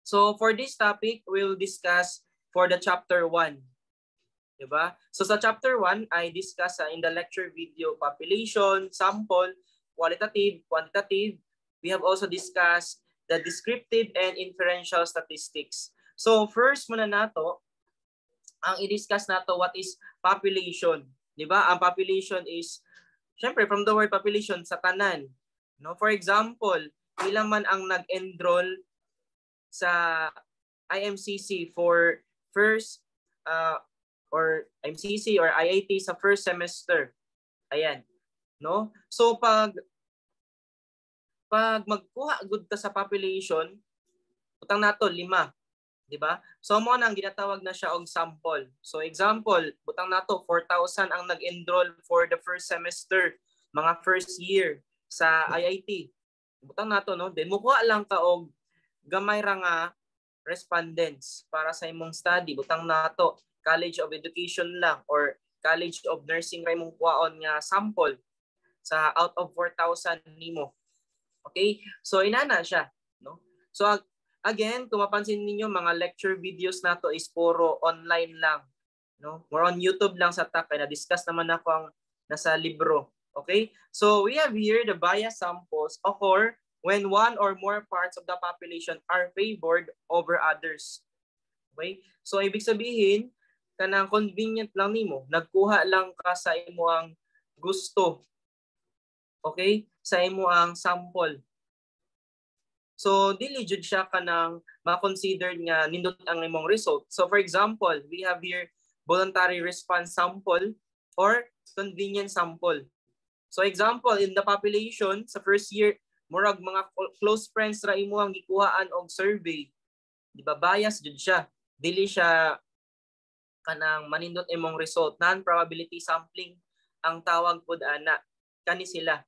So for this topic, we'll discuss for the chapter 1. Diba? So sa chapter 1, I discuss in the lecture video population, sample, qualitative, quantitative. We have also discussed the descriptive and inferential statistics. So first muna nato, ang i-discuss nato, what is population. Diba? Ang population is, syempre, from the word population, sa tanan. No? For example, ilan man ang nag-enroll sa IMCC for first or MCC or IIT sa first semester. Ayan, no? So pag magkuha gud ka sa population, butang nato lima, di ba? So mo nang ginatawag na siya og sample. So example, butang nato 4,000 ang nag-enroll for the first semester, mga first year sa IIT. Butang nato, no? Then mukuha lang ka og gamay ra nga respondents para sa imong study. Butang nato College of Education lang or College of Nursing ra imong kuhaon nga sample sa out of 4,000 nimo. Okay? So inana siya, no? So again, kung mapansin ninyo, mga lecture videos nato is puro online lang, no? More on YouTube lang sa tak kay na-discuss naman ako ang nasa libro. Okay? So we have here the bias samples occur when one or more parts of the population are favored over others. Okay? So ibig sabihin, kanang convenient lang nimo, nagkuha lang ka sa imo ang gusto. Okay? Sa imo ang sample. So dili jud siya kanang ma-consider nga nindot ang imong result. So for example, we have here voluntary response sample or convenience sample. So example, in the population sa first year, murag mga close friends ra imo ang gikuhaan og survey. Di ba bias jud siya? Dili siya kanang manindot imong result. Non-probability sampling ang tawag pod ana. Kani sila.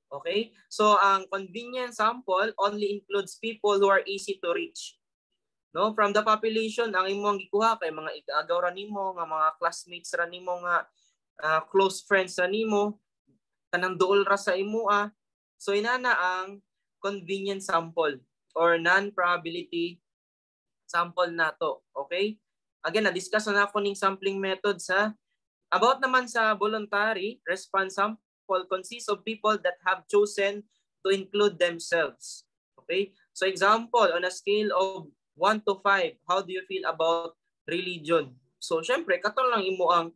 Okay? So ang convenience sample only includes people who are easy to reach. No, from the population ang imong gikuha kay mga igaagaw ra nimo, nga mga classmates ra nimo, nga close friends ra nimo, kanang duol ra sa imo ah. So inana ang convenience sample or non-probability sample nato. Okay? Again, na-discuss na ako ning sampling method sa about naman sa voluntary response sample consists of people that have chosen to include themselves. Okay? So example, on a scale of 1 to 5, how do you feel about religion? So syempre, kato lang imo ang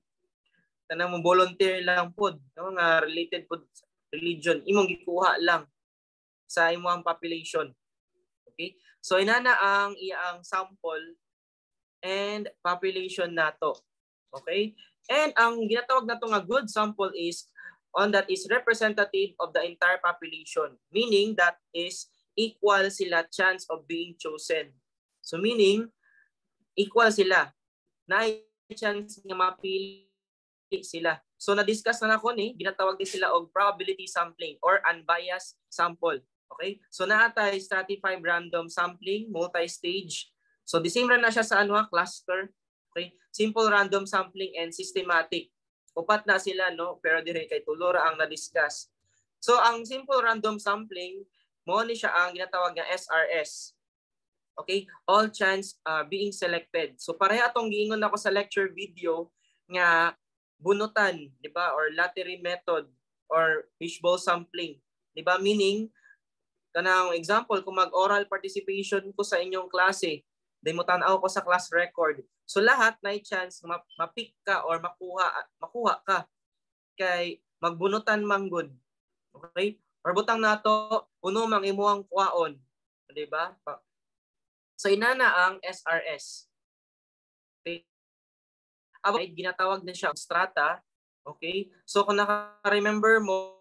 kanang mo volunteer lang pod, no, nga related pod religion, imong gikuha lang sa imong population. Okay? So inana ang iyang sample and population nato. Okay? And ang ginatawag nato nga good sample is on that is representative of the entire population, meaning that is equal sila chance of being chosen. So meaning equal sila. Na chance nga mapili sila. So na-discuss na nako ni, ginatawag din sila og probability sampling or unbiased sample. Okay? So naa tay stratified random sampling, multi-stage. So the same ra na siya sa ano cluster. Okay? Simple random sampling and systematic. Upat na sila, no, pero dire kay tulo ra ang na-discuss. So ang simple random sampling mo ni siya ang ginatawag nga SRS. Okay? All chance being selected. So pareha atong giingon nako sa lecture video nga bunutan, di ba? Or lottery method or fishbowl sampling, di ba? Meaning kanang example, kung mag-oral participation ko sa inyong klase, then mo tan-aw ko sa class record. So lahat na chance ma-pick ka or makuha makuha ka kay magbunutan man gud. Okay? Or butang nato uno mang imuhang kuhaon, di ba? So inana ang SRS. Okay? Aba, ginatawag na siya strata. Okay? So kung naka-remember mo,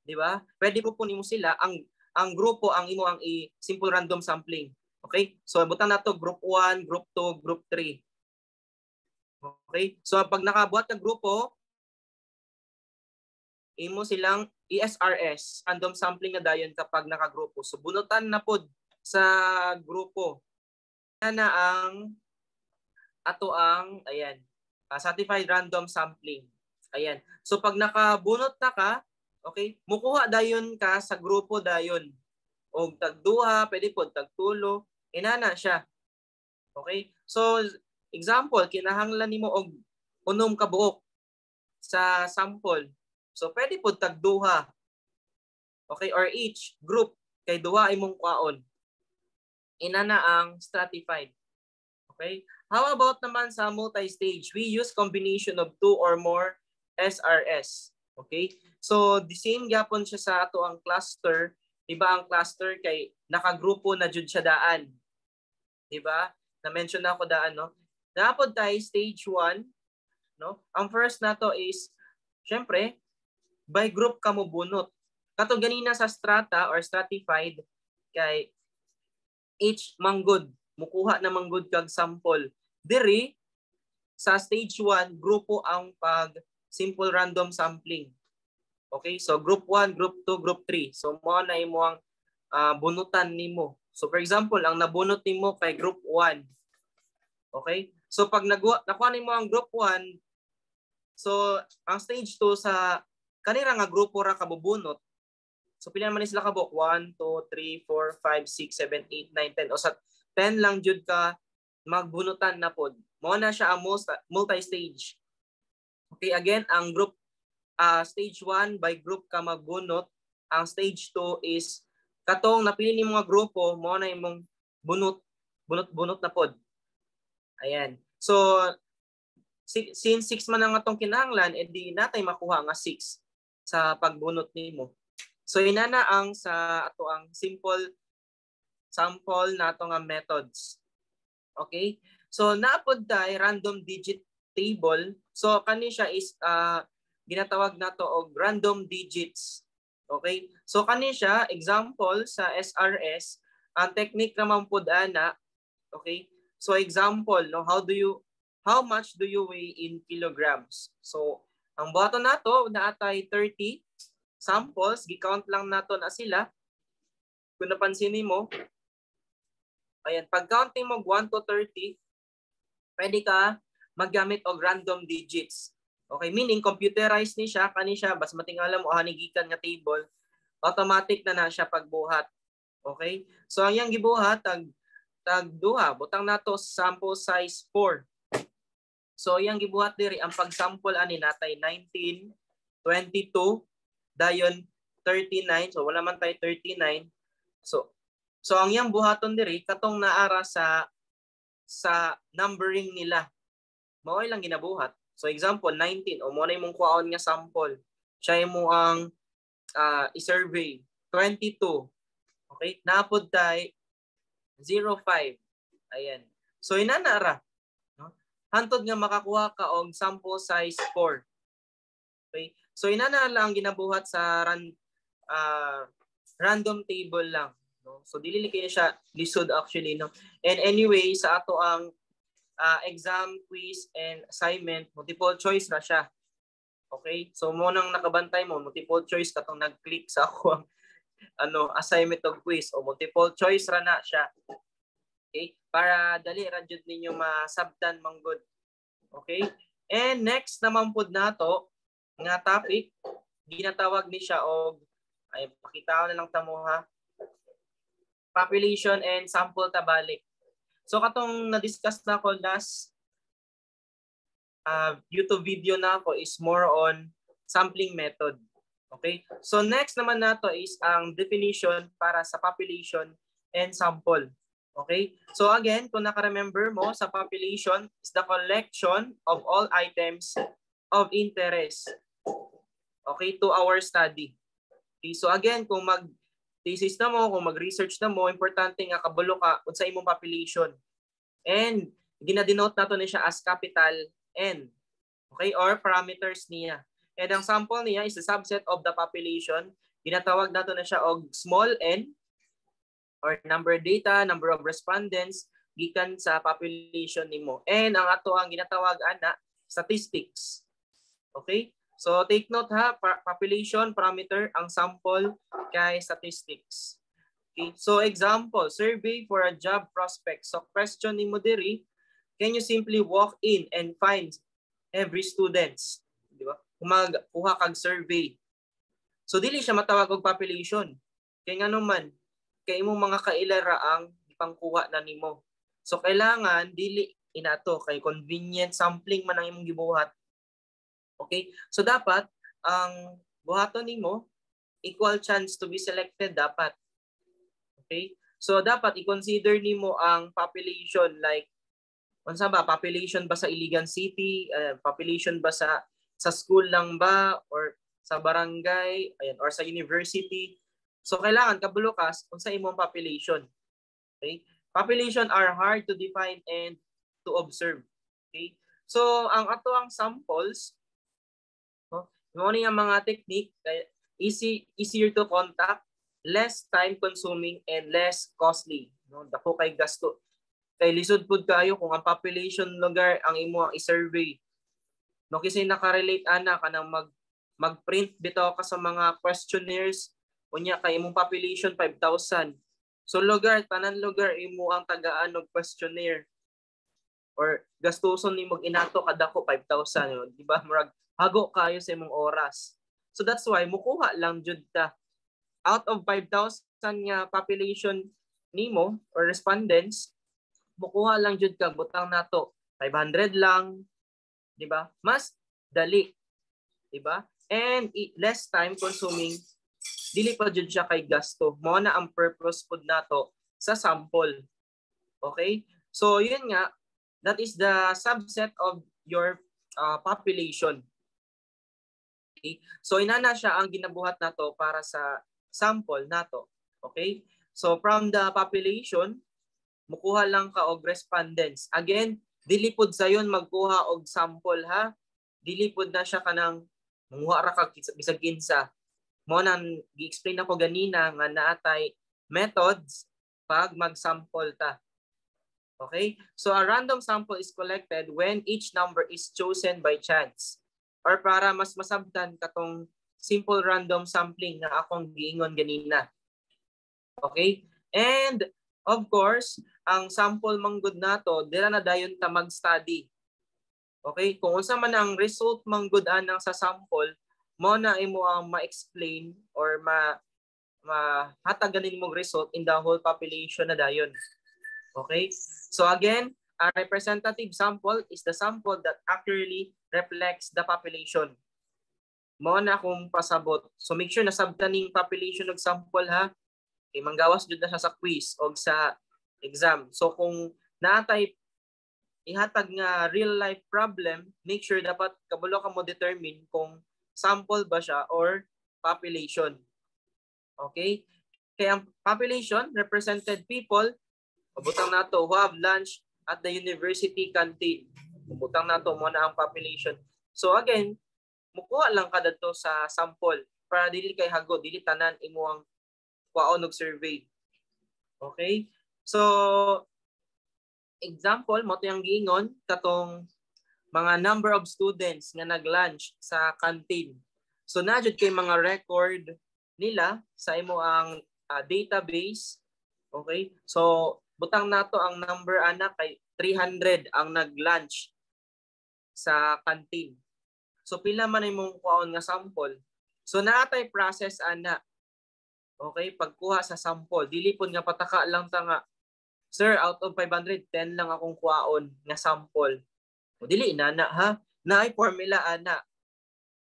di ba? Pwede po nimo sila ang grupo ang imo ang i simple random sampling. Okay? So butang nato group 1, group 2, group 3. Okay? So pag nakabuhat ng grupo, imo silang ESRS, random sampling na dayon kapag nakagrupo. So bunutan na pod sa grupo. Na ang ato ang, ayan, stratified random sampling. Ayan. So pag nakabunot na ka, okay, mukuha dayon ka sa grupo dayon. Og tagduha, pwede pod tagtulo, inana siya. Okay? So example, kinahanglan nimo og 6 ka buok sa sample. So pwede pod tagduha. Okay, or each group kay duha imong kuhaon. Inana ang stratified. Okay? How about naman sa multi-stage? We use combination of two or more SRS. Okay? So the same gyapon siya sa ato ang cluster. Diba ang cluster kay nakagrupo na jud siya daan. Diba? Na-mention na ako daan, no? Napod tayo stage 1, no? Ang first nato is syempre by group ka mo bunot. Kato ganina sa strata or stratified kay each manggod mukuha na manggod kag sample. Diri sa stage 1, grupo ang pag simple random sampling. Okay? So group 1, group 2, group 3. So mo na imo ang bunutan nimo. So for example, ang nabunot nimo kay group 1. Okay? So pag nakuha nimo ang group 1, so ang stage 2, sa kanira nga grupo ra ka bubunot. So pila man ni sila kabuok? 1, 2, 3, 4, 5, 6, 7, 8, 9, 10. O sa 10 lang jud ka magbunutan na pod. Mao na siya ang multi-stage. Okay, again, ang group stage 1, by group ka magbunot. Ang stage 2 is katong napili nimo nga grupo, mao na imong bunot bunot bunot na pod. Ayan. So since 6 man ang atong kinahanglan, edi natay makuha nga 6 sa pagbunot nimo. So inana ang sa ato ang simple sample nato nga methods. Okay? So naapod tay random digit table. So kani siya is ginatawag nato og random digits. Okay? So kani siya, example sa SRS, ang technique naman pud ana, okay? So example, no, how much do you weigh in kilograms? So ang buhaton nato, naatay 30 samples, gi-count lang nato na sila. Kung napansin nimo, ayan, pag counting mo 1 to 30, pwede ka maggamit og random digits. Okay, meaning computerized ni siya, kani siya, bas matingala mo ani gikan nga table, automatic na na siya pagbuhat. Okay? So ang iyang gibuhat tag tag duha, butang nato sample size 4. So iyang gibuhat diri, ang pag-sample ani natay 19, 22, dayon 39. So wala man tay 39. So ang iyang buhaton diri, katong naara sa numbering nila. Mao lang ginabuhat. So example 19, o mo na imong kuhaon nga sample. Siya imo ang i-survey 22. Okay? Naapod tay 05. Ayan. So inana ra, no? Hantod nga makakuha ka og sample size 4. Okay? So inana lang ang ginabuhat sa random table lang, no? So dili kaayo siya lisod actually, no. And anyway, sa ato ang exam, quiz and assignment, multiple choice ra siya. Okay? So mo nang nakabantay mo, multiple choice katong nag-click sa ako ang ano assignment og quiz o multiple choice ra na siya. Okay? Para dali ra jud ninyo masabtan manggod. Okay? And next naman pud nato nga topic, ginatawag ni siya og, ay, pakita na lang tamo ha. Population and sample tabalik. So katong na-discuss na ko last YouTube video na ako is more on sampling method. Okay? So next naman nato is ang definition para sa population and sample. Okay? So again, kung naka-remember mo, sa population is the collection of all items of interest, okay, to our study. Okay, so again, kung mag thesis na mo, kung mag-research na mo, importante nga kabalo ka unsa imong population. And ginadenote nato ni siya as capital N. Okay, or parameters niya. And ang sample niya is a subset of the population. Ginatawag nato na siya og small n or number data, number of respondents gikan sa population nimo. And ang ato ang ginatawag ana, statistics. Okay? So take note ha, population parameter, ang sample kay statistics. Okay? So example, survey for a job prospect. So question nimo diri, can you simply walk in and find every students? Di ba? Kung magkuha kag survey. So dili siya matawag og population. Kay ngano man, kay imong mga kaila ra ang ipangkuha na nimo. So kailangan dili inato kay convenient sampling man ang imong gibuhat. Okay? So dapat ang buhaton nimo, equal chance to be selected dapat. Okay? So dapat i-consider nimo ang population, like unsa ba, population ba sa Iligan City, population ba sa school lang ba or sa barangay, ayan, or sa university. So kailangan kabalo ka unsa imong population. Okay? Population are hard to define and to observe. Okay? So ang ato ang samples, no, mao ni ang mga technique kay easier to contact, less time consuming and less costly, no? Dako kay gasto. Kay lisod pud kayo kung ang population lugar ang imo ang i-survey. No, kasi nakarelate ana kanang mag-print bitaw ka sa mga questionnaires, unya kay imong population 5,000. So lugar, tanan lugar imo ang tagaan og questionnaire or gastuson nimo inato kadako 5,000, no? Di ba? Murag hago kayo sa imong oras. So that's why mukuha lang jud ta out of 5,000 nga population nimo or respondents, mukuha lang jud ka, butang nato 500 lang, di ba? Mas dali, di ba? And less time consuming, dili pa jud siya kay gasto. Mao na ang purpose pud nato sa sample. Okay? So yun nga, that is the subset of your population. Okay? So inana siya ang ginabuhat nato para sa sample nato. Okay? So from the population, mukuha lang ka og respondents. Again, dili pud sayon magkuha og sample ha. Dili pud na siya kanang manguha ra kag bisag kinsa. Mo nang gi-explain ako ganina nga naatay methods pag mag-sample ta. Okay? So a random sample is collected when each number is chosen by chance. Or para mas masabtan, katong simple random sampling nga akong giingon ganina. Okay? And of course, ang sample manggod nato, dira na dayon ta mag-study. Okay? Kung unsa man ang result manggod anang sa sample, mo na imo ang ma-explain or ma hatagan nimo result in the whole population na dayon. Okay? So again, a representative sample is the sample that accurately reflects the population. Mao na akong pasabot. So make sure nasabtan ning population ug sample ha. Kay manggawas jud na siya sa quiz o sa exam. So kung naatay ihatag nga real life problem, make sure dapat kabalo ka mo determine kung sample ba siya or population. Okay? Kaya ang population represented people, butang nato, who have lunch at the university canteen. Butang nato mo na ang population. So again, mukuha lang ka dadto sa sample para dili kay hago, dili tanan imo ang kuhaon og survey. Okay? So example, mo to yung giingon katong mga number of students nga nag-lunch sa canteen. So na jud kay mga record nila sa imo ang database. Okay? So butang nato ang number ana kay 300 ang nag-lunch sa canteen. So pila man imong kuhaon nga sample? So naatay process ana. Okay, pagkuha sa sample, dili pud nga pataka lang ta nga, "Sir, out of 500, 10 lang akong kuhaon nga sample." O dili nana ha. Naay formula ana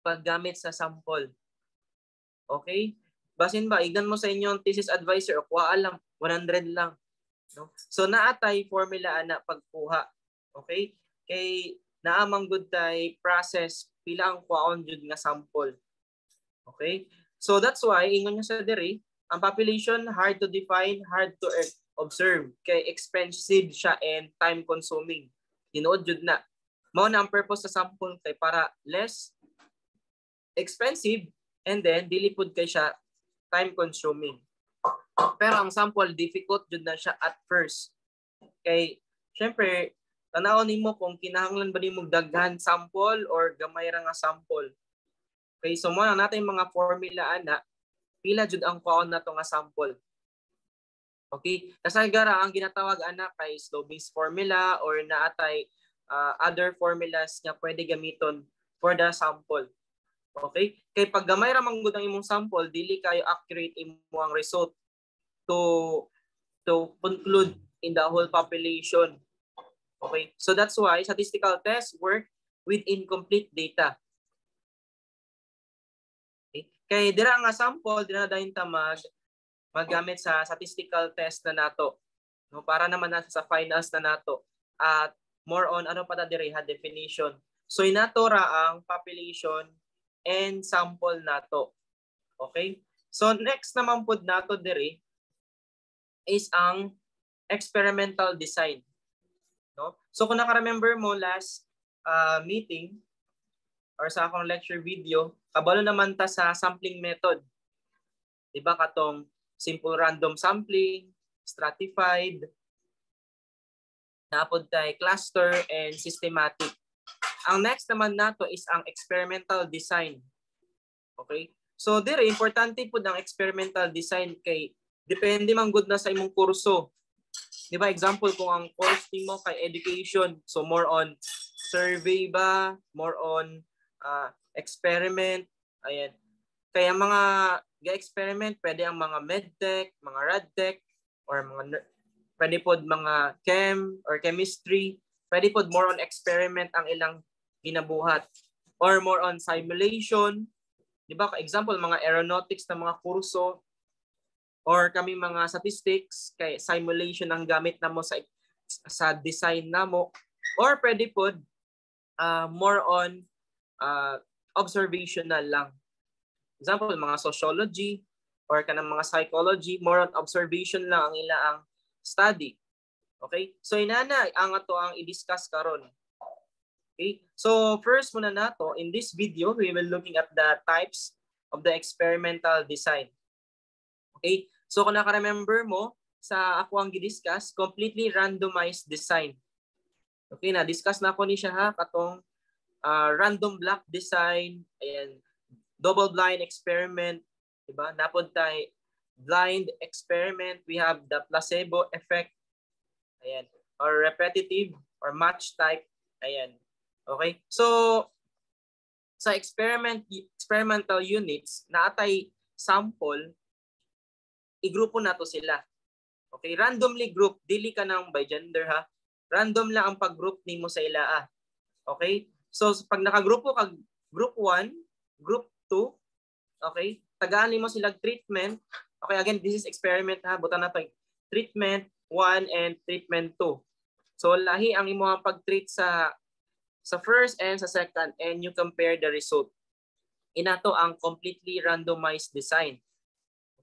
paggamit sa sample. Okay? Basin ba ignan mo sa inyong thesis advisor o kuha lang 100 lang, no? So naatay formula ana pagkuha. Okay? Kay naamang good tay process pila ang kuhaon jud nga sample. Okay? So that's why ingon niya sa diri, ang population hard to define, hard to observe kay expensive siya and time consuming. Tinuod jud na. Mao na ang purpose sa sample kay para less expensive and then dili pud kay siya time consuming. Pero ang sample, difficult jud na siya at first. Kay syempre tan-awon nimo kung kinahanglan ba nimo daghan sample or gamay ra nga sample. Okay, so mo na natin mga formula ana, pila jud ang kuhaon nato nga sample. Okay? Kasagara ang ginatawag ana kay Sloving's formula or naatay other formulas nga pwede gamiton for the sample. Okay? Kay pag gamay ra man gud ang imong sample, dili kayo accurate imo ang result to conclude in the whole population. Okay? So that's why statistical tests work with incomplete data. Okay? Kay dira nga sample, dira na dayon ta maggamit sa statistical test na nato. No, para naman nasa sa finals na nato. At more on ano pa ta diri ha, definition. So inato ra ang population and sample nato. Okay? So next naman pud nato diri is ang experimental design. No? So kung naka-remember mo last meeting or sa akong lecture video, kabalo naman ta sa sampling method. 'Di ba katong simple random sampling, stratified, napod tay cluster and systematic. Ang next naman nato is ang experimental design. Okay? So dire importante pud ang experimental design kay depende man gud na sa imong kurso. 'Di ba? Example, kung ang course nimo kay education, so more on survey ba, more on experiment, ayan. Kaya mga ga-experiment, pwede ang mga medtech, mga radtech, or mga pwede pod mga chem or chemistry, pwede pod more on experiment ang ilang ginabuhat or more on simulation. 'Di ba? Example, mga aeronautics na mga kurso or kami mga statistics kay simulation ang gamit namo sa design namo, or pwede pod more on observational lang. Example, mga sociology or kanang mga psychology, more on observation lang ang ila ang study. Okay? So inana ang ato ang i-discuss karon. Okay? So first muna nato in this video, we will looking at the types of the experimental design. Okay? So kung naka-remember mo sa ako ang gi-discuss, completely randomized design. Okay, na-discuss na ako ni siya ha katong random block design, ayan, double blind experiment, diba? Napod tay blind experiment, we have the placebo effect, ayan, or repetitive or match type, ayan. Okay? So sa experimental units, naatay sample, igrupo nato sila. Okay, randomly group, dili ka nang by gender ha. Random lang ang pag-group nimo sa ila ah. Okay? So pag nakagrupo kag group 1, group 2, okay? Tagaan nimo sila treatment. Okay, again, this is experiment ha. Butan na to. Treatment 1 and treatment 2. So lahi ang imong pag-treat sa first and sa second and you compare the result. Inato ang completely randomized design.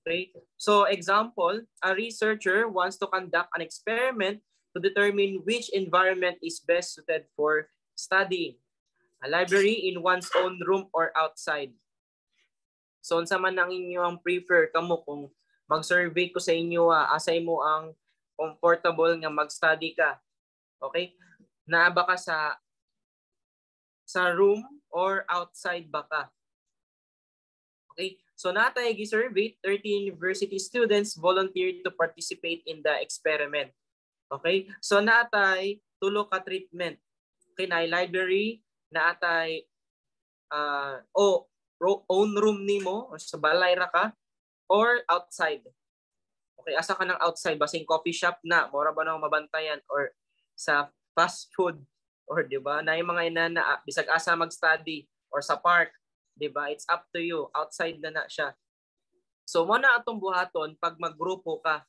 Okay? So example, a researcher wants to conduct an experiment to determine which environment is best suited for studying. A library in one's own room or outside. So unsa man ang inyo ang prefer kamo kung mag-survey ko sa inyo, asay mo ang comfortable nga mag-study ka. Okay? Naa ba ka sa room or outside ba ka? Okay? So natay gi-survey 30 university students volunteered to participate in the experiment. Okay? So natay tulo ka treatment. Okay, na library, naatay o own room nimo or sa balay ra ka or outside. Okay, asa ka ng outside, basing coffee shop na, mora ba nang mabantayan or sa fast food or di ba? Na yung mga inana bisag asa mag-study or sa park, di ba? It's up to you. Outside na na siya. So mo na atong buhaton pag maggrupo ka.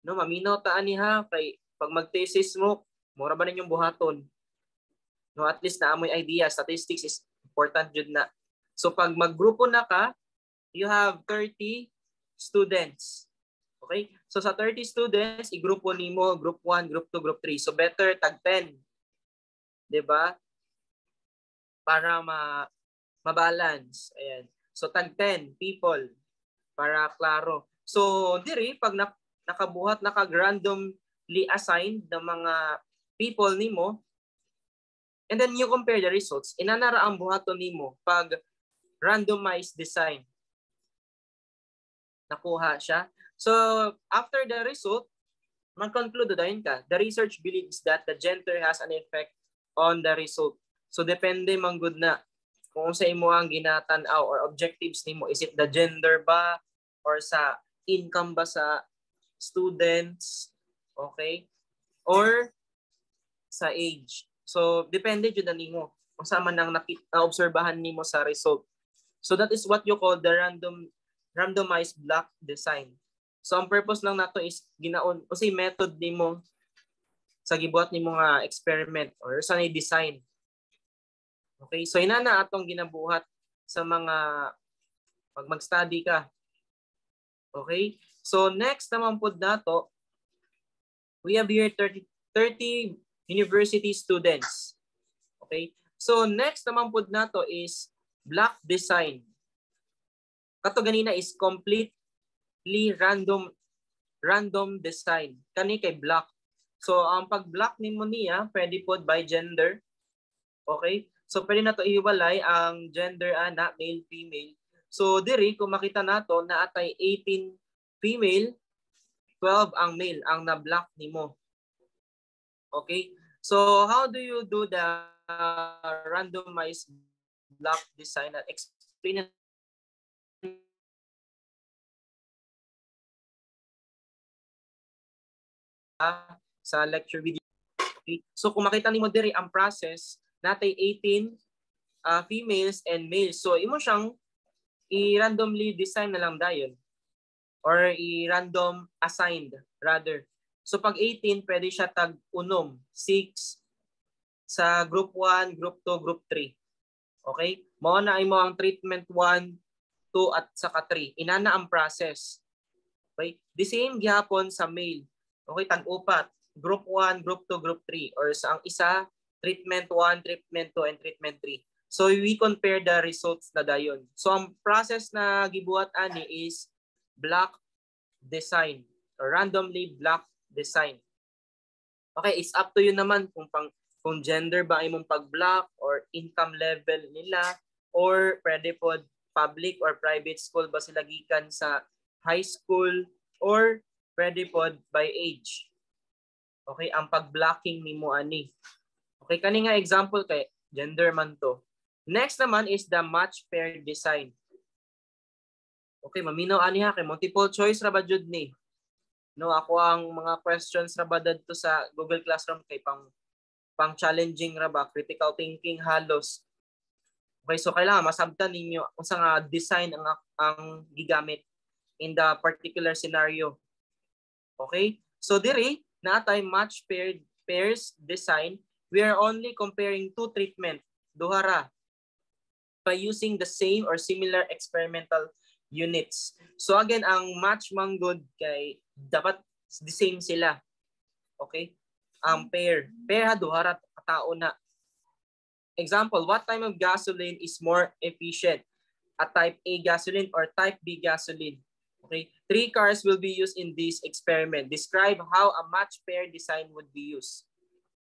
No, maminaw ta ani ha kay pag mag-thesis mo, mura ba ninyong buhaton? No, at least na amoy idea, statistics is important jud na. So pag maggrupo na ka, you have 30 students. Okay? So sa 30 students, igrupo nimo group 1, group 2, group 3. So better tag 10. 'Di ba? Para ma mabalance. Ayan. So tag 10 people para klaro. So diri pag nakabuhat naka randomly assigned ng mga people nimo and then you compare the results, inanara ang buhaton nimo pag randomized design. Nakuha siya. So after the result, mag-conclude dayon ka. The research believes that the gender has an effect on the result. So depende man gud na kung sa imo ang ginatan-aw or objectives nimo, is it the gender ba or sa income ba sa students, okay? Or sa age. So depende jud na nimo kung sa man ang na-obserbahan nimo sa result. So that is what you call the randomized block design. So ang purpose lang nato is ginaon unsay method nimo sa gibuhat nimo nga experiment or sa ni design. Okay, so inana atong ginabuhat sa mga pag mag-study ka. Okay? So next naman pud nato, we have here 30 university students. Okay? So next naman pud nato is block design. Kato ganina is completely random design. Kani kay block. So ang pag-block nimo niya, pwede pod by gender. Okay? So pwede nato ihiwalay ang gender ana, male, female. So diri kung makita nato, naatay 18 female, 12 ang male ang na-block nimo. Okay? So how do you do the randomized block design? At explain sa lecture video. Okay? So kung makita nimo diri ang process, natay 18 females and males. So imo siyang i-randomly design na lang dayon or i-random assigned rather. So pag 18, pwede siya tag unom, 6 sa group 1, group 2, group 3. Okay? Mao na imo ang treatment 1, 2 at saka 3. Inana ang process. Okay? The same gihapon sa male. Okay, tag-upat. Group 1, group 2, group 3 or sa ang isa, treatment 1, treatment 2 and treatment 3. So we compare the results na dayon. So ang process na gibuhat ani is block design or randomly block design. Okay, it's up to you naman kung gender ba imong pag-block or income level nila or pwede pod public or private school ba sila gikan sa high school or pwede pod by age. Okay, ang pag-blocking nimo ani. Okay, kani nga example kay gender man to. Next naman is the match pair design. Okay, maminaw ani ha kay multiple choice ra ba jud ni. No, ako ang mga questions ra ba dadto sa Google Classroom kay pang challenging ra ba, critical thinking halos. Okay, so kailangan masabtan ninyo unsa nga design ang gigamit in the particular scenario. Okay? So diri naatay match pairs design. We are only comparing two treatment, duha ra, by using the same or similar experimental units. So again, ang match man good kay dapat the same sila. Okay? Ang pair. Pair ha, duha ra katao na. Example, what type of gasoline is more efficient? A type A gasoline or type B gasoline? Okay? Three cars will be used in this experiment. Describe how a match pair design would be used.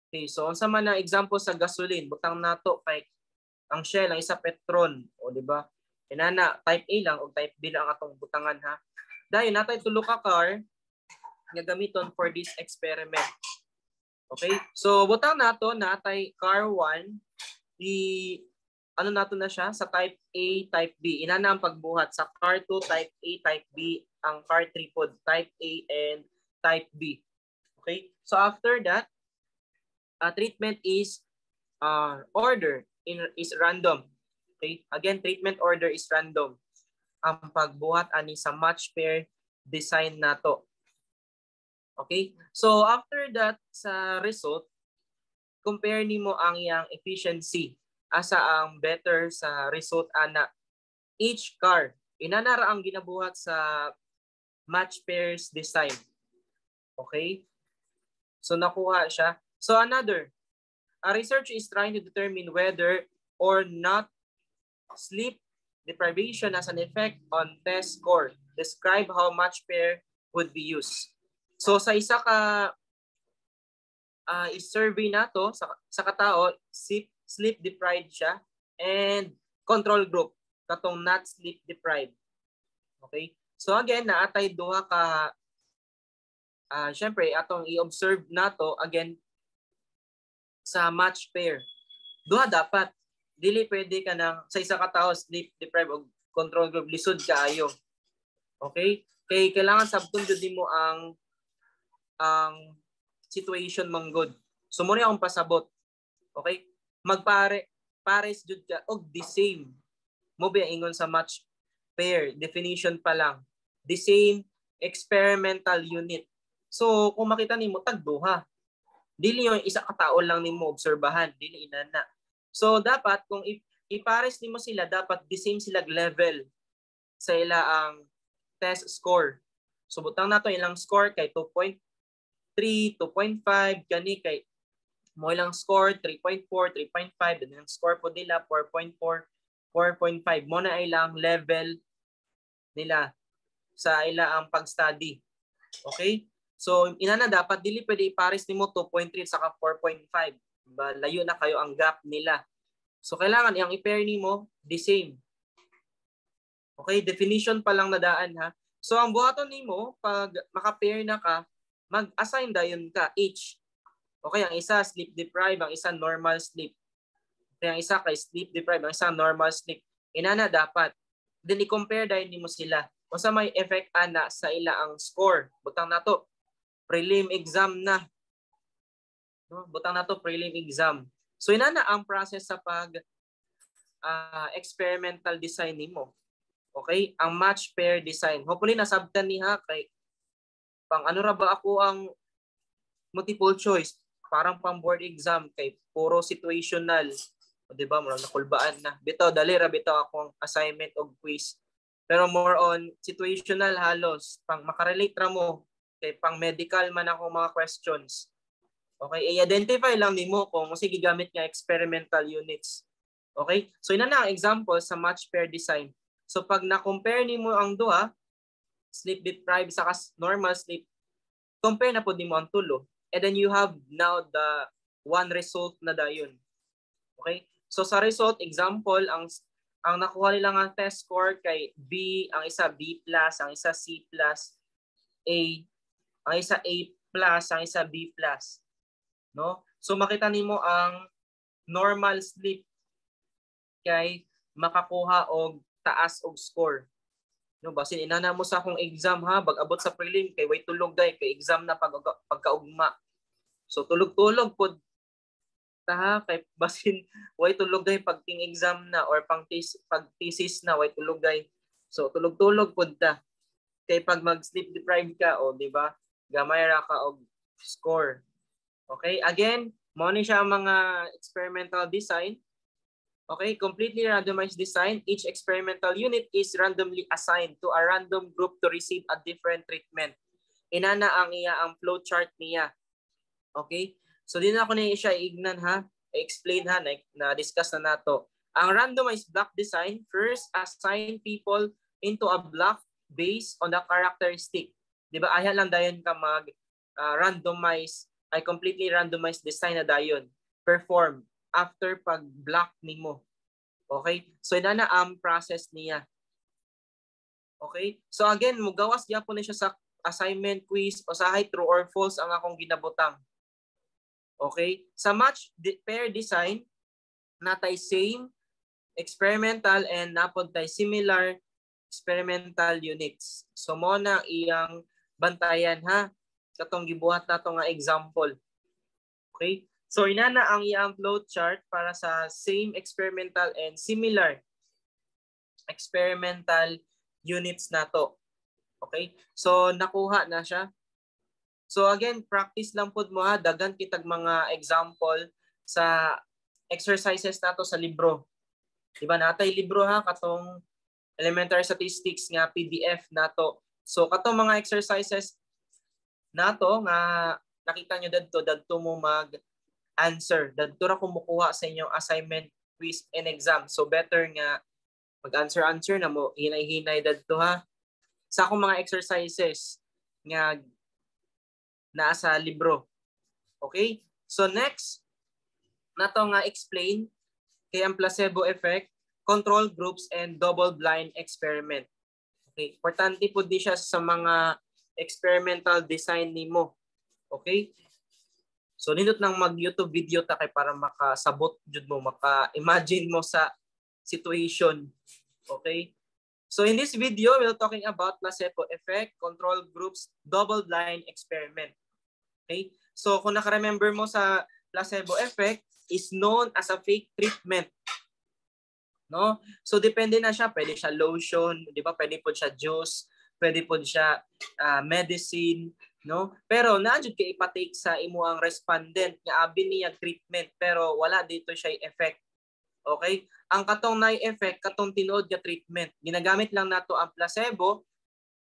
Okay, so unsa man ang example sa gasoline, butang nato kay ang Shell, ang isa Petron, o di ba? Inana type A lang o type B lang atong butangan ha. Dayon natay tulo ka car nga gamiton for this experiment. Okay? So butang nato natay car 1, i ano nato na siya sa type A, type B. Inana ang pagbuhat sa car 2 type A, type B, ang car 3 pod type A and type B. Okay? So after that, treatment is order is random. Okay? Again, treatment order is random. Ang pagbuhat ani sa match pair design nato. Okay? So after that sa result, compare nimo ang iyang efficiency. Asa ang better sa result ana each car. Inana ra ang ginabuhat sa match pairs design. Okay? So nakuha siya. So another, a research is trying to determine whether or not sleep deprivation has an effect on test score. Describe how match pair would be used. So sa isa ka survey nato sa katao, sleep deprived siya and control group katong not sleep deprived. Okay? So again, naatay duha ka, syempre atong i-observe nato again sa match pair. Duha dapat. Dili pwede ka nang sa isa ka tawo sleep deprived og control group, lisod kaayo. Okay? Kay kailangan sabton jud nimo ang situation manggod. So mo ni akong pasabot. Okay? Magpare pares jud ka og the same. Mo ba ingon sa match pair definition pa lang. The same experimental unit. So kung makita nimo, tagduha. Dili yung isa ka tawo lang nimo obserbahan, dili inana. So dapat kung ipares nimo sila, dapat the same sila level sa ila ang test score. So butang nato ilang score kay 2.3, 2.5, gani kay mo ilang score 3.4, 3.5, then ilang score po nila 4.4, 4.5. Mo na ilang level nila sa ila ang pag-study. Okay? So inana dapat, dili pwede ipares nimo 2.3 saka 4.5. Ba, layo na kayo ang gap nila. So kailangan ang i-pair nimo the same. Okay, definition pa lang nadaan ha. So ang buhaton nimo pag maka-pair na ka, mag-assign dayon ka each. Okay, ang isa sleep deprived, ang isa normal sleep. Okay, ang isa kay sleep deprived, ang isa normal sleep. Inana dapat. Then i-compare dayon nimo sila. Unsa may effect ana sa ila ang score? Butang nato prelim exam na. No, butang nato prelim exam. So inana ang process sa pag experimental design nimo. Okay? Ang match pair design. Hopefully nasabtan ni ha, kay pang ano ra ba ako ang multiple choice, parang pang board exam kay puro situational. O, di ba? Murag nakulbaan na. Bitaw dali ra bitaw akong assignment og quiz. Pero more on situational halos, pang makarelate ra mo kay pang medical man ako mga questions. Okay, i-identify lang nimo kung sige gamit nga experimental units. Okay? So ina na ang example sa match pair design. So pag na-compare nimo ang duha, sleep deprived sa normal sleep, compare na pud nimo ang tulo. And then you have now the one result na dayon. Okay? So sa result, example, ang nakuha nila nga test score kay B, ang isa B+, ang isa C+, A, ang isa A+, ang isa B+. No? So makita nimo ang normal sleep kay makakuha og taas og score. No, basin inana mo sa akong exam ha, pag abot sa prelim kay way tulog day kay exam na pag pagkaugma. So tulog-tulog pod ta ha, kay basin way tulog day pag ting exam na or pang pag thesis na, way tulog day. So tulog-tulog pod ta. Kay pag mag sleep deprived ka, o di ba? Gamay ra ka og score. Okay? Again, mao ni siya ang mga experimental design. Okay, completely randomized design. Each experimental unit is randomly assigned to a random group to receive a different treatment. Inana ang iya ang flow chart niya. Okay? So di na ako na siya ignan ha, i-explain ha, na discuss na nato. Ang randomized block design, first assign people into a block based on the characteristic. Di ba? Ayha lang dayon ka mag randomize, ay completely randomized design na dayon. Perform after pag block nimo. Okay? So ina na ang process niya. Okay? So again, mugawas gyapon na siya sa assignment, quiz, o sa true or false ang akong ginabutang. Okay? Sa match pair design, natay same experimental and napod tay similar experimental units. So mo na iyang bantayan ha, katong gibuhat nato nga example. Okay? So inana ang iyang flow chart para sa same experimental and similar experimental units nato. Okay? So nakuha na siya. So again, practice lang pud mo ha, daghan kitag mga example sa exercises nato sa libro. Di ba natay libro ha, katong Elementary Statistics nga PDF nato. So katong mga exercises nato nga nakita nyo dadto, dadto mo mag answer. Dadto ra kumukuha sa inyong assignment, quiz, and exam. So better nga mag-answer answer na mo, hinay-hinay dadto ha. Sa akong mga exercises nga naa sa libro. Okay? So next, nato nga explain kay ang placebo effect, control groups, and double-blind experiment. Okay, importante po di siya sa mga experimental design nimo. Okay? So nindot nang mag YouTube video ta kay para makasabot jud mo, maka-imagine mo sa situation. Okay? So in this video, we're talking about placebo effect, control groups, double-blind experiment. Okay? So kung naka-remember mo sa placebo effect, is known as a fake treatment. No? So depende na siya, pwede siya lotion, 'di ba? Pwede po siya juice, pwede po siya medicine, no? Pero naa jud kay ipatake sa imo ang respondent nga abi niya treatment pero wala dito siya effect. Okay? Ang katong nay effect, katong tinuod nga treatment. Ginagamit lang nato ang placebo,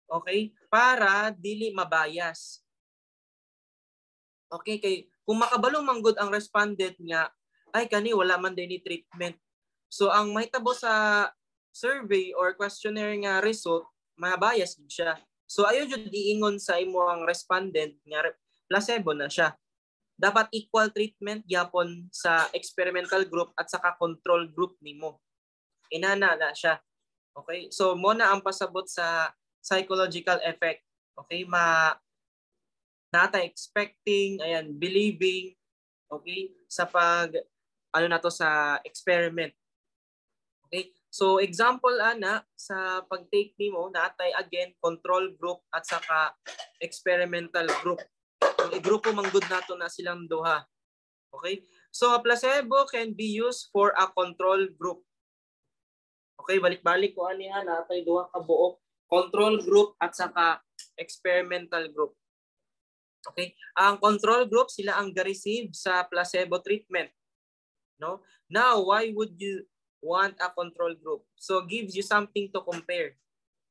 okay? Para dili mabayas. Okay, kay kung makabalo man gud ang respondent nga ay kani wala man din ni treatment. So ang mahitabo sa survey or questionnaire nga result, mabias gid siya. So ayo jud iingon sa imo ang respondent nga placebo na siya. Dapat equal treatment gyapon sa experimental group at saka control group nimo. Inana na siya. Okay? So mo na ang pasabot sa psychological effect. Okay? Ma nata expecting, ayan, believing, okay, sa pag ano na to sa experiment. Okay? So example ana sa pag-take nimo, natay again control group at saka experimental group. Ang igrupo man gud nato na silang duha. Okay? So a placebo can be used for a control group. Okay, balik-balik ko ani ha, natay duha ka buok, control group at saka experimental group. Okay? Ang control group, sila ang ga-receive sa placebo treatment. No? Now, why would you want a control group? So, gives you something to compare.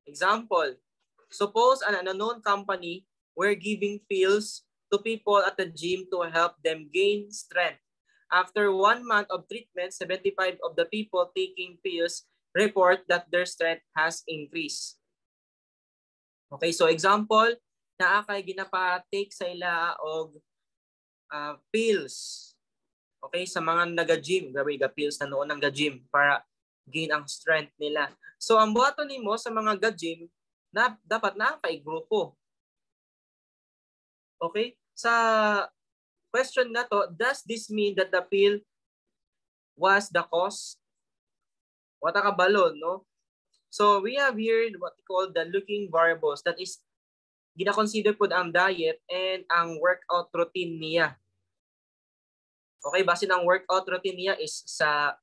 Example, suppose an unknown company were giving pills to people at the gym to help them gain strength. After one month of treatment, 75 of the people taking pills report that their strength has increased. Okay, so example, naa kay ginapa-take sa ila og pills. Okay, sa mga naga-gym, grabe ga pills na noon ang ga-gym para gain ang strength nila. So ang buhaton nimo sa mga ga-gym na dapat naa kay grupo. Okay? Sa question na to, does this mean that the pill was the cause? Wala ka balon, no? So we have here what we call the looking variables. That is, gina-consider po ang diet and ang workout routine niya. Okay, base ng workout routine niya is sa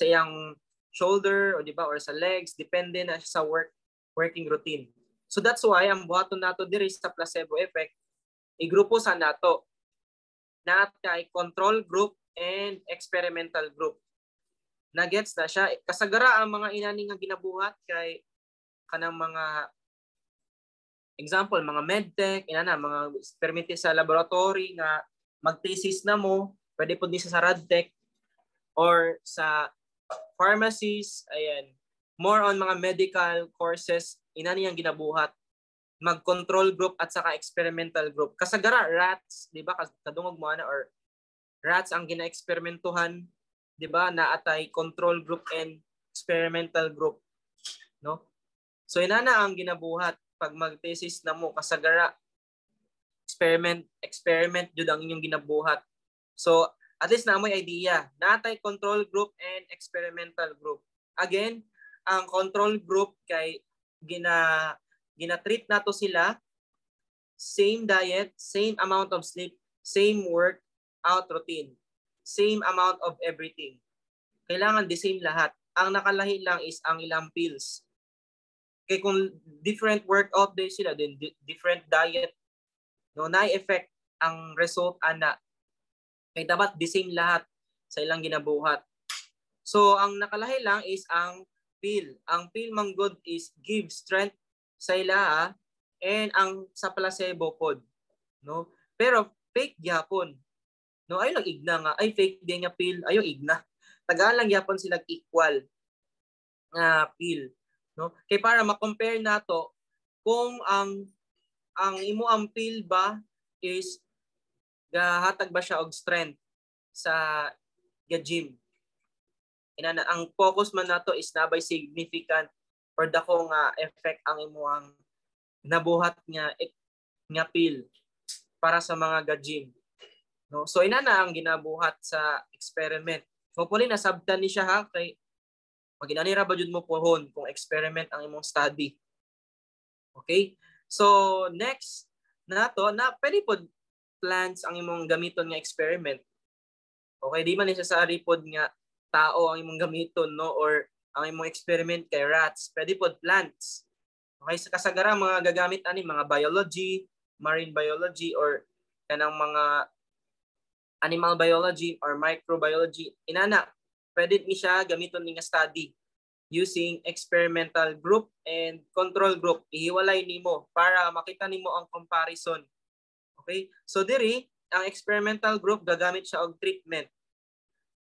iyang shoulder o di ba or sa legs, depende na sa working routine. So that's why ang buhaton nato diri sa placebo effect, igrupo sa nato na kay control group and experimental group. Nagets na siya. Kasagara ang mga inani nga ginabuhat kay kanang mga example, mga medtech, inana, mga eksperimente sa laboratory nga mag-thesis na mo, pwede po din sa radtech or sa pharmacies, ayan. More on mga medical courses, inani ang ginabuhat. Mag-control group at saka experimental group. Kasagara, rats, di ba? Kadungog mo ana or rats ang gina-eksperimentuhan, di ba? Naatay control group and experimental group, no? So inana ang ginabuhat pag mag-thesis na mo, kasagara experiment experiment jud ang inyong ginabuhat. So at least na mo'y idea. Natay control group and experimental group. Again, ang control group kay gina-treat nato sila same diet, same amount of sleep, same workout routine, same amount of everything. Kailangan the same lahat. Ang nakalahi lang is ang ilang pills. Kay kung different workout day sila, then different diet, no, na effect ang result ana. Kay dapat the same lahat sa ilang ginabuhat. So ang nakalahi lang is ang pill. Ang pill man good is give strength sa ila and ang sa placebo pod, no? Pero fake gyapon. No, ayo lang igna nga ay fake din nga pill, ayo igna. Tagalan gyapon sila equal nga pill, no? Kay para ma-compare nato kung ang imo ang pill ba is gahatag ba siya og strength sa ga gym. Inana ang focus man nato is na by significant Or dako nga effect ang imuang nabuhat nga pill para sa mga ga-gym. No? So ina na ang ginabuhat sa experiment. Hopefully nasabtan ni siya ha, kay maginani ra ba jud mo pohon kung experiment ang imong study. Okay? So next nato na, pwede pod plants ang imong gamiton nga experiment. Okay, di man necessary pod nga tao ang imong gamiton, no, or ang imong experiment kay rats. Pwede pod plants. Okay, sa kasagaran mga gagamit ani mga biology, marine biology, or kanang mga animal biology or microbiology. Inana, pwede ni siya gamiton ni nga study using experimental group and control group. Ihiwalay nimo para makita nimo ang comparison. Okay? So diri, ang experimental group gagamit siya og treatment.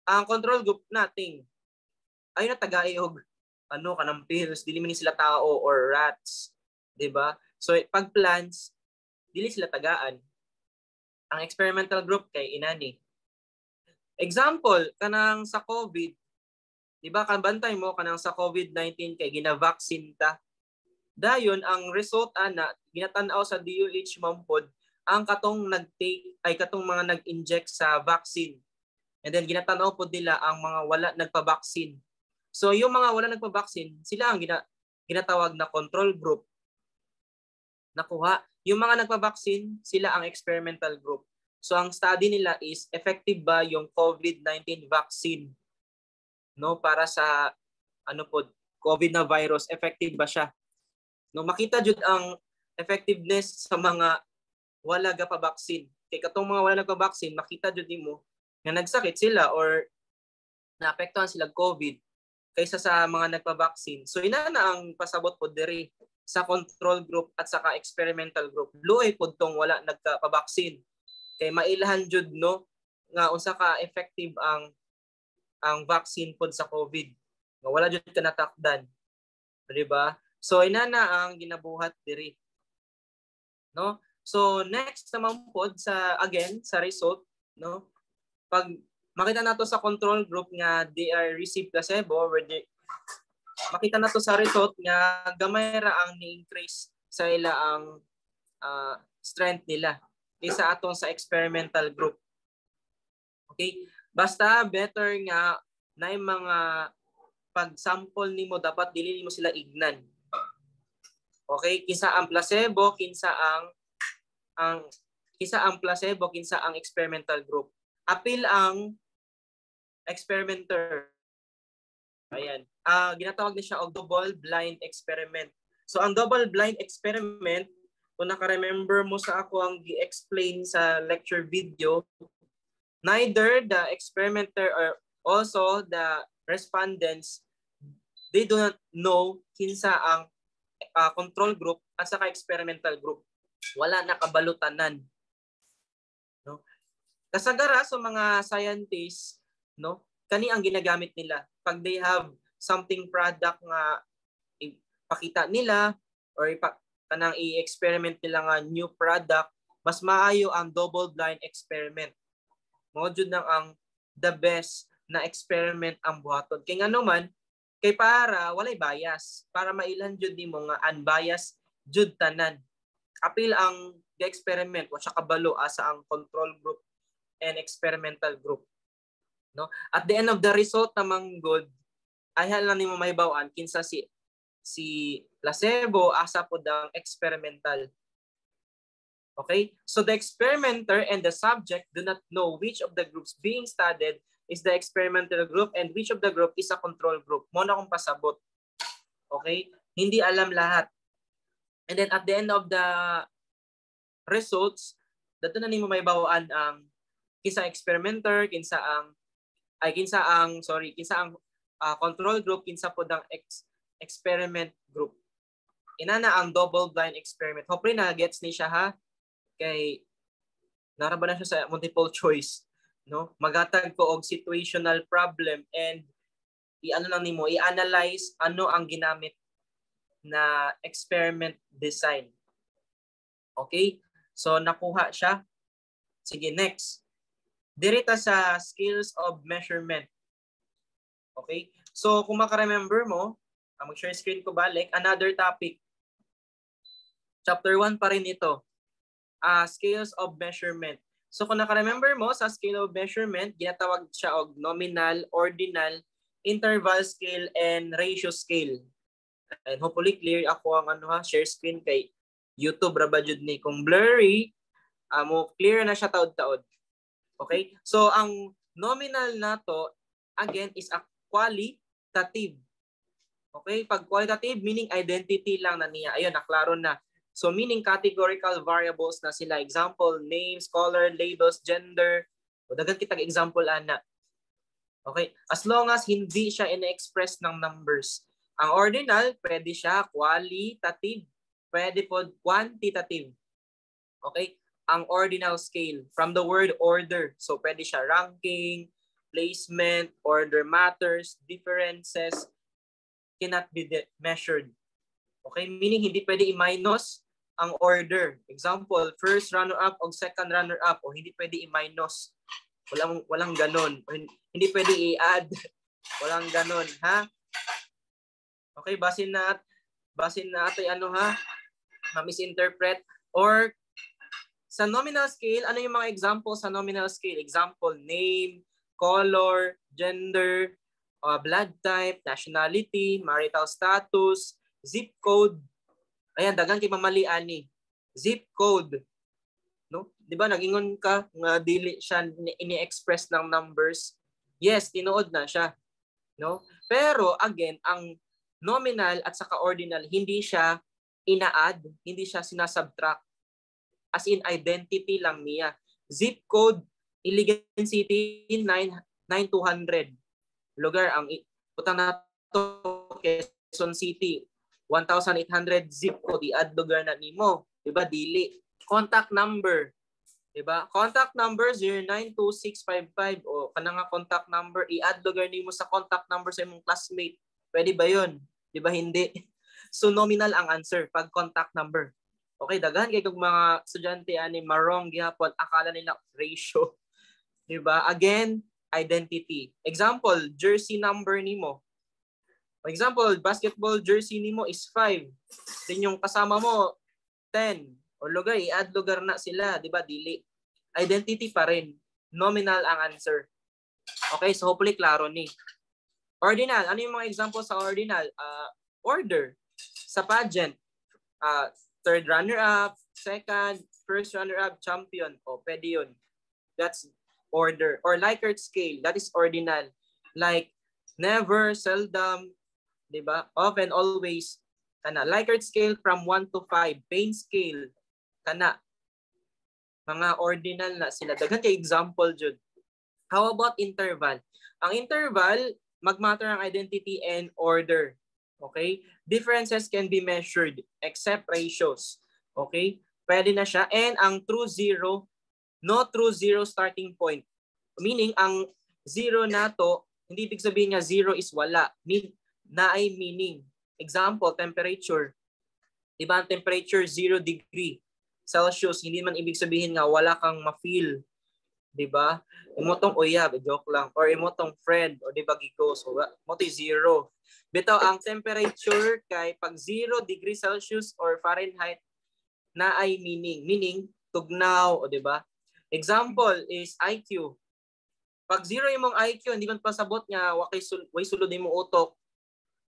Ang control group, nothing. Ay na tagai og ano, kanang pills, dili man ni sila tao or rats, 'di ba? So pag plants, dili sila tagaan. Ang experimental group kay inani. Example, kanang sa COVID, 'di ba, kabantay mo kanang sa COVID-19 kay gina-vaccine ta. Dayon ang result ana, ginatan-aw sa DOH man pod ang katong nag-take ay katong mga nag-inject sa vaccine. And then ginatan-aw pod nila ang mga wala nagpa-vaccine. So yung mga wala nagpa-vaccine, sila ang ginatawag na control group. Nakuha. Yung mga nagpa-vaccine, sila ang experimental group. So ang study nila is effective ba yung COVID-19 vaccine, no, para sa ano po, COVID na virus, effective ba siya? No, makita jud ang effectiveness sa mga wala ga pa vaccine. Kay katong mga wala nagpa-vaccine, makita jud nimo nga nagsakit sila or naapektuhan sila COVID kaysa sa mga nagpa-vaccine. So ina na ang pasabot po diri sa control group at saka experimental group. Luoy pod tong wala nagka-vaccine. Kay mailahan jud, no, nga unsa ka effective ang vaccine pod sa COVID. Nga wala jud ka natakdan. Di ba? So ina na ang ginabuhat diri. No? So next naman pod sa, again, sa result, no, pag makita nato sa control group nga they are receive placebo, where they, makita nato sa result nga gamay ra ang ni-increase sa ila ang strength nila kaysa atong sa experimental group. Okay? Basta better nga na yung mga pag-sample nimo, dapat dili nimo sila ignan. Okay? Kinsa ang placebo, kinsa ang experimental group. Apil ang experimenter. Ayan. Ginatawag ni siya og double blind experiment. So ang double blind experiment, kung naka-remember mo sa ako ang gi-explain sa lecture video, neither the experimenter or also the respondents, they do not know kinsa ang control group at saka experimental group. Wala nakabalo tanan. No? Kasagara sa mga scientists, no, kani ang ginagamit nila pag they have something product nga ipakita nila or kanang i-experiment nila nga new product, mas maayo ang double blind experiment. Mao jud nang ang the best na experiment ang buhaton. Kay ngano man, kay para walay bias, para mailan jud nimo nga unbiased jud tanan. Apil ang experiment, wa siya kabalo asa ang control group and experimental group. No? At the end of the result namang good, ay lang nimo mahibaw-an kinsa si placebo, asa pod ang experimental. Okay? So the experimenter and the subject do not know which of the groups being studied is the experimental group and which of the group is a control group. Mo na akong pasabot. Okay? Hindi alam lahat. And then at the end of the results, dato na nimo mahibaw-an ang kinsa experimenter, kinsa ang ay kinsa ang, sorry, kinsa ang control group, kinsa pod ang experiment group. Inana ang double blind experiment. Hopefully na gets ni siya ha. Kay naraba na siya sa multiple choice, no? Magatag ko og situational problem and i-ano lang nimo, i-analyze ano ang ginamit na experiment design. Okay? So nakuha siya. Sige, next. Dirita sa scales of measurement. Okay? So kung maka-remember mo, Mag-share screen ko balik. Another topic. Chapter 1 pa rin ito. Scales of measurement. So kung naka-remember mo, sa scale of measurement, ginatawag siya og nominal, ordinal, interval scale, and ratio scale. And hopefully clear ako ang ano ha, share screen kay YouTube ra ba jud ni. Kung blurry, mo clear na siya taod-taod. Okay? So ang nominal nato again is a qualitative. Okay? Pag qualitative, meaning identity lang na niya. Ayun, naklaro na. So meaning categorical variables na sila. Example, names, color, labels, gender. O daghan kitag example ana. Okay? As long as hindi siya ina-express ng numbers. Ang ordinal, pwede siya qualitative. Pwede po quantitative. Okay? Ang ordinal scale, from the word "order." So pwede siya ranking, placement, order matters, differences, cannot be measured. Okay? Meaning hindi pwede i-minus ang order. Example, first runner-up o second runner-up o hindi pwede i-minus. Walang ganon. Hindi pwede i-add. Walang ganon, ha? Okay, basin na atoy ano ha, ma-misinterpret or sa nominal scale, ano yung mga example sa nominal scale? Example, name, color, gender, blood type, nationality, marital status, zip code. Ayan, daghan kay mamali ani. Zip code. No? 'Di ba nagingon ka nga dili siya ini-express ng numbers? Yes, tinuod na siya. No? Pero again, ang nominal at saka ordinal, hindi siya ina-add, hindi siya sinasubtract. As in, identity lang niya. Zip code, Iligan City, 9 9200. Lugar, ang butang nato Quezon City, 1,800 zip code, i-add lugar na nimo. Diba? Dili. Contact number. Diba? Contact number 092655 o kanang nga contact number, i-add lugar nimo sa contact number sa imong classmate. Pwede ba 'yun? 'Di ba hindi? So nominal ang answer pag contact number. Okay, daghan kay kog mga estudyante ani ma-wrong gihapon, akala nila ratio. 'Di ba? Again, identity. Example, jersey number nimo. For example, basketball jersey nimo is 5. Then yung kasama mo 10. O lugar, i-add lugar na sila, 'di ba? Dili. Identity pa rin. Nominal ang answer. Okay, so hopefully klaro ni. Ordinal, ano yung mga example sa ordinal? Order. Sa pageant, third runner-up, second, first runner-up, champion. O, pwede yun. That's order. Or Likert scale, that is ordinal. Like, never, seldom, di ba? Often, always. Kana. Likert scale from 1 to 5. Pain scale, kana. Mga ordinal na sila. Daghan kay example jud. How about interval? Ang interval, magmatter ang identity and order. Okay? Differences can be measured except ratios. Okay? Pwede na siya. And ang true zero, no true zero starting point. Meaning, ang zero nato, hindi ibig sabihin nga zero is wala. Mean, naay meaning. Example, temperature. Diba ang temperature 0 degree Celsius, hindi man ibig sabihin nga wala kang ma-feel. 'Di ba? Imo tong uyab, joke lang, or imo tong friend o di ba gigo, so mo to zero. Bitaw ang temperature kay pag 0 degree Celsius or Fahrenheit naay meaning, meaning tugnaw o di ba? Example is IQ. Pag zero imong IQ, hindi man pasabot nga wa kay sul way sulod imong utok.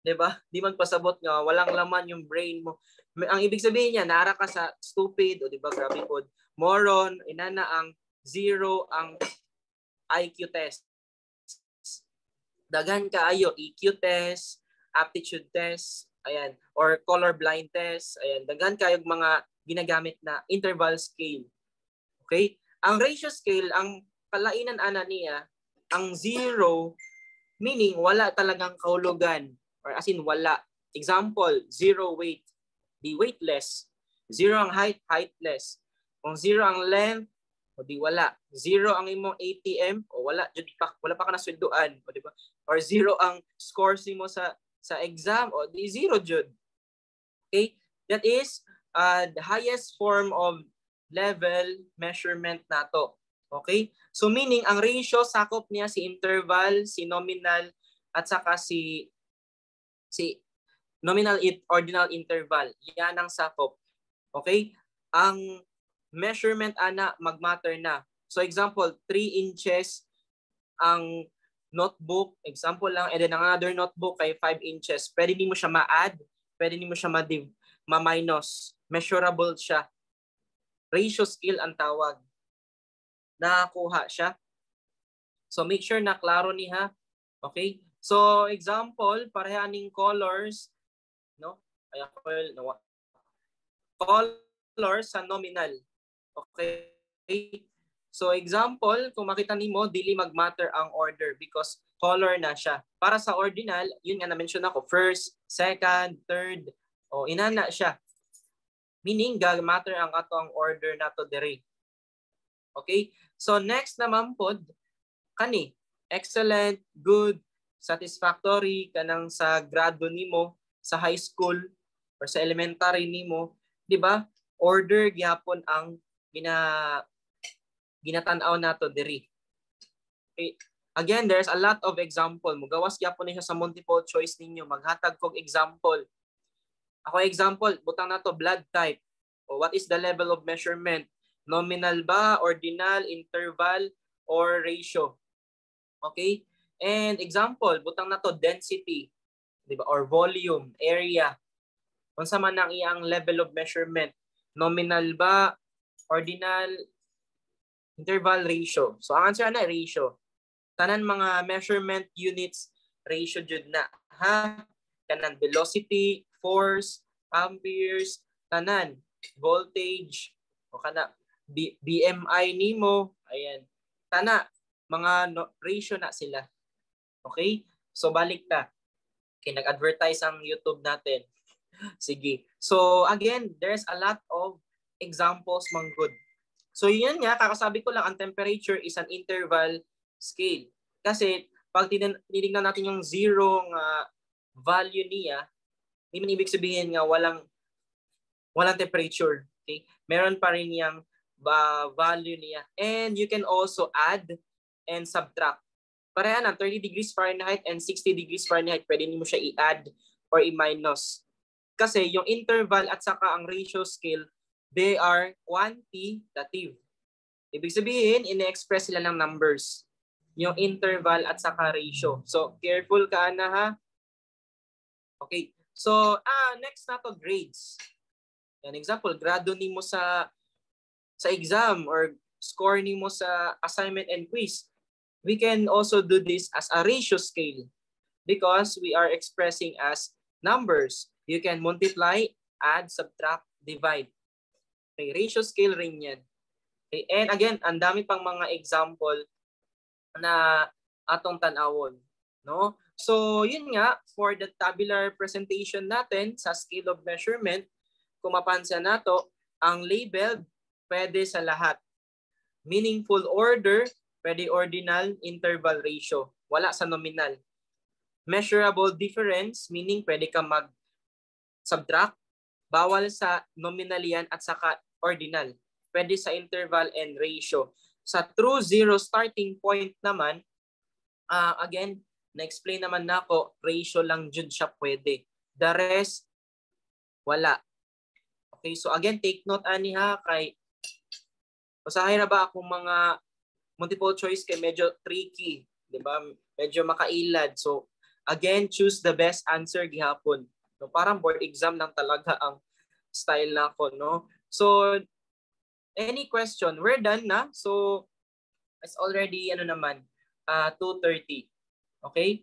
'Di ba? Di man pasabot nga walang laman yung brain mo. Ang ibig sabihin niya, nara ka sa stupid o di ba, grabe pod. Moron, inana ang zero ang IQ test. Daghan kaayo EQ test, aptitude test, ayan, or color blind test, ayan, daghan kayo mga ginagamit na interval scale. Okay? Ang ratio scale, ang kalainan ana niya, ang zero, meaning wala talagang kahulugan or as in wala. Example, zero weight, di weightless. Zero ang height, heightless. Kung zero ang length, o di wala. Zero ang imong ATM, o wala, jud pa, wala pa ka nasweldoan, o di ba? Or zero ang scores nimo sa exam, o di zero jud. Okay? That is the highest form of level measurement nato. Okay? So meaning ang ratio, sakop niya si interval, si nominal at saka si si Nominal it ordinal interval. Yan ang sakop. Okay? Ang measurement ana magmatter na. So example, 3 inches ang notebook, example lang, and then another notebook kay 5 inches. Pwede nimo siya ma-add, pwede nimo siya ma-minus. Measurable siya. Ratio scale ang tawag. Nakakuha siya. So make sure na klaro ni ha. Okay? So example, pareha ning colors, no? Ay ako no. Colors sa nominal. Okay? So example, kung makita nimo, dili magmatter ang order because color na siya. Para sa ordinal, yun nga na-mention ako, first, second, third, o inana siya. Meaning, ga-matter ang ato ang order nato diri. Okay? So next naman pod, kani, excellent, good, satisfactory, kanang sa grado nimo sa high school or sa elementary nimo, di ba? Order gyapon ang ginatan-aw nato diri. Okay. Again, there's a lot of example. Mugawas gyapon ni siya sa multiple choice ninyo. Maghatag kog example. Ako example, butang nato blood type. O what is the level of measurement? Nominal ba, ordinal, interval, or ratio? Okay? And example, butang nato density, di ba? Or volume, area. Unsa man ang iyang level of measurement? Nominal ba, ordinal, interval, ratio? So ang answer na ratio. Tanan mga measurement units, ratio jud na ha. Kanang velocity, force, amperes, tanan, voltage, o kana BMI nimo, ayan. Tana mga no, ratio na sila. Okay? So balik ta. Okay, nag-advertise ang YouTube natin. Sige. So again, there's a lot of examples man gud. So yun nga, kakasabi ko lang, ang temperature is an interval scale. Kasi pag tinignan natin yung zero nga value niya, hindi man ibig sabihin nga walang temperature. Okay? Meron pa rin yang value niya. And you can also add and subtract. Pareha lang, 30 degrees Fahrenheit and 60 degrees Fahrenheit, pwede mo siya i-add or i-minus. Kasi yung interval at saka ang ratio scale, they are quantitative. Ibig sabihin, ine-express sila ng numbers. Yung interval at saka ratio. So, careful ka na ha. Okay. So, next na to, grades. Yan, example, grado nimo sa exam or score nimo sa assignment and quiz. We can also do this as a ratio scale because we are expressing as numbers. You can multiply, add, subtract, divide. Okay, ratio scale rin yan. Okay, and again, ang dami pang mga example na atong tan-awon, no? So, yun nga, for the tabular presentation natin sa scale of measurement, kung mapansin nato, ang labeled pwede sa lahat. Meaningful order, pwede ordinal, interval, ratio. Wala sa nominal. Measurable difference, meaning pwede ka mag-subtract. Bawal sa nominal yan at saka ordinal. Pwede sa interval and ratio. Sa true zero starting point naman, again, na-explain naman nako, ratio lang jud siya pwede. The rest, wala. Okay, so again, take note ani ha, kay usahay na ba akong mga multiple choice kay medyo tricky, di ba? Medyo makailad. So again, choose the best answer gihapon. No, parang board exam lang talaga ang style nako, no? So any question? We're done na. So it's already ano naman, 2:30. Okay?